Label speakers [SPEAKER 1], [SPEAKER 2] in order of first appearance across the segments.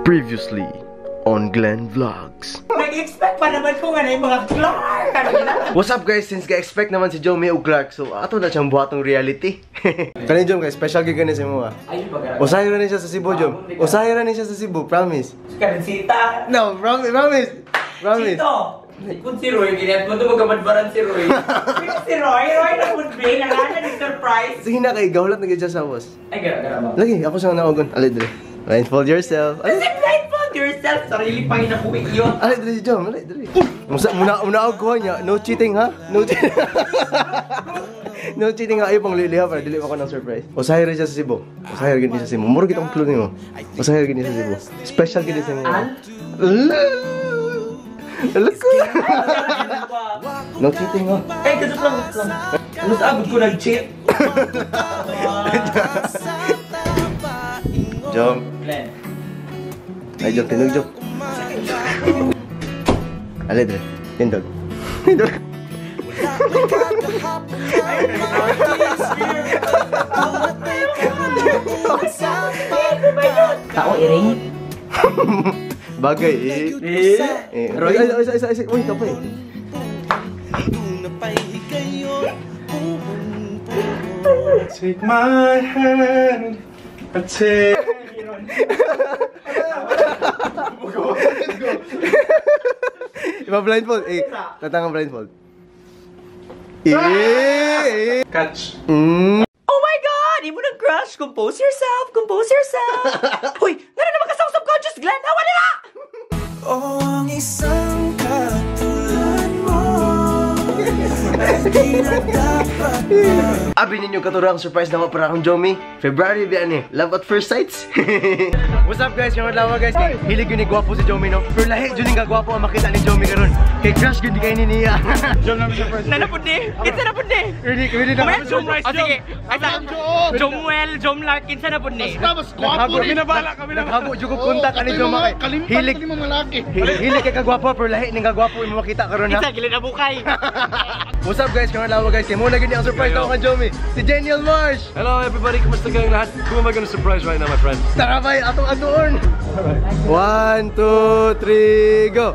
[SPEAKER 1] Previously on Glenn Vlogs.
[SPEAKER 2] Nag-expect pa naman ko nga na yung mga Clark. Ano yun?
[SPEAKER 1] What's up, guys? Since ga-expect naman si Joe og Clark, so ato na siyang buhatong reality. Kani Jom guys, special gyud gani sa imo ah.
[SPEAKER 2] Ay, ba?
[SPEAKER 1] Usahay ra ni siya sa Cebu, Jom. Usahay ra ni siya sa Cebu, promise.
[SPEAKER 2] Kansita.
[SPEAKER 1] No, promise, promise. Promise.
[SPEAKER 2] Chito! Kung si Roy, ganyan mo ito magkamadbaran si Roy. Sino si Roy? Roy na would be, nangana ni surprise.
[SPEAKER 1] Sige na kay gawlat na gyud siya sa was.
[SPEAKER 2] Ay, gara, gara ba?
[SPEAKER 1] Lagi, ako siyang naogon. Ali dre. Blindfold yourself. Ali,
[SPEAKER 2] Kasi blindfold yourself, sarili pa hinakuwi yun.
[SPEAKER 1] Ali dre si Jom, ali dre. Musa muna muna ako niya. No cheating ha? No cheating. No cheating ha. Ayaw pang liliha para dili pa ko ng surprise. Usahay ra siya sa Cebu. Usahay ra gyud ni sa Cebu. Muro kitong clue nimo. Usahay ra gyud ni sa Cebu. Special gyud ni sa imo. Ala ko. No cheating ha.
[SPEAKER 2] Ay, kasot lang, kasot lang. Ano sa agad ko nag-cheat?
[SPEAKER 1] Jom.
[SPEAKER 2] Glenn.
[SPEAKER 1] Ay, Jom, tindog, Jom. Ali dre. Tindog. Tindog.
[SPEAKER 2] Tao, iring?
[SPEAKER 1] Bagay eh.
[SPEAKER 2] Eh?
[SPEAKER 1] Eh, Roy, ay, ay, ay, ay, ay, uy, kapay.
[SPEAKER 3] Take my hand, I take.
[SPEAKER 1] Iba blindfold eh. Tatang blindfold. Eh, eh.
[SPEAKER 3] Catch.
[SPEAKER 2] Oh my God! Imo ng crush! Compose yourself! Compose yourself! Uy! Nga na naman ka sa subconscious, Glenn! Hawa nila!
[SPEAKER 4] Oh, ang isang katulad mo ay di na dapat
[SPEAKER 1] Abi ninyo katurang surprise na para akong Jomi. February biyan eh. Love at first sights. What's up, guys? Yung adlaw guys. Kay hilig yun ni gwapo si Jomi no. Pero lahi jud ni gwapo ang makita ni Jomi karon. Kay crush gyud kay ni niya.
[SPEAKER 3] Jom namin surprise.
[SPEAKER 2] Nanapod ni! Kinsa na pod ni?
[SPEAKER 1] Really, really na.
[SPEAKER 2] Surprise, oh, sige. Ay, sa, Jomwell, Jomlark, kinsa na pod ni?
[SPEAKER 5] Mas gwapo
[SPEAKER 3] Kami na bala, kami na
[SPEAKER 1] Naghago jud ko kontak ani Jomi kay hilig
[SPEAKER 5] ni mga laki.
[SPEAKER 1] Hilig kay kagwapo pero lahi ning kagwapo imo makita karon ha.
[SPEAKER 2] Kinsa gilid na bukay?
[SPEAKER 1] What's up, guys? Yung adlaw guys. Kay mo na gyud ni ang surprise na kang Jomi. Si Daniel Marsh.
[SPEAKER 3] Hello everybody, kumusta kayong lahat? Who am I gonna surprise right now, my friend?
[SPEAKER 1] Tara bay, atong atuon. 1, 2, 3, go.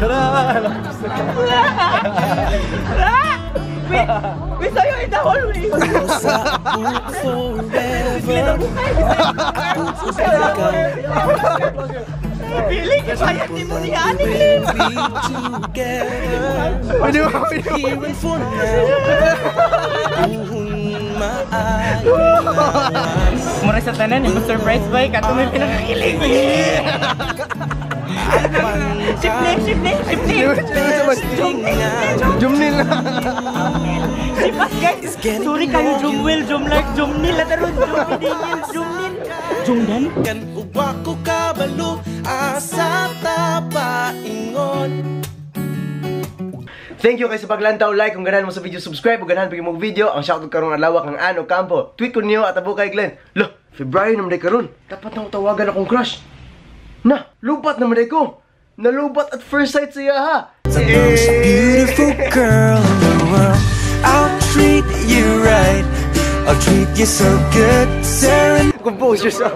[SPEAKER 3] Tara!
[SPEAKER 2] Wait, we saw you in the hallway. Gilid na bukay. Feeling, kaya di mo niya, ani Glenn.
[SPEAKER 1] Pwede mo, pwede mo.
[SPEAKER 4] Even for now, maayo.
[SPEAKER 2] Mura sa tanan, yung surprise ba? Kato may pinakakilig. Ship name, ship name, ship name.
[SPEAKER 1] Jumnil.
[SPEAKER 2] Sipas guys. Sorry kayo, Jomwell, Jomlark, Jomnil, Ataron, Jomnil, Daniel, Jomnil. Jomdan?
[SPEAKER 4] Kan uwa ko kabalo asa tapaingon.
[SPEAKER 1] Thank you kay sa paglantaw, like kung ganahan mo sa video, subscribe kung ganahan pag mo video. Ang shoutout karong adlaw kang Ano Campo. Tweet ko niyo at abo kay Glenn. Lo, February naman day karon. Dapat na tawagan akong crush. Na, lupat naman day ko. Nalubat at first sight siya ha.
[SPEAKER 4] The most beautiful girl in the world. I'll treat you right. I'll treat you so good, Sarah.
[SPEAKER 1] Compose yourself.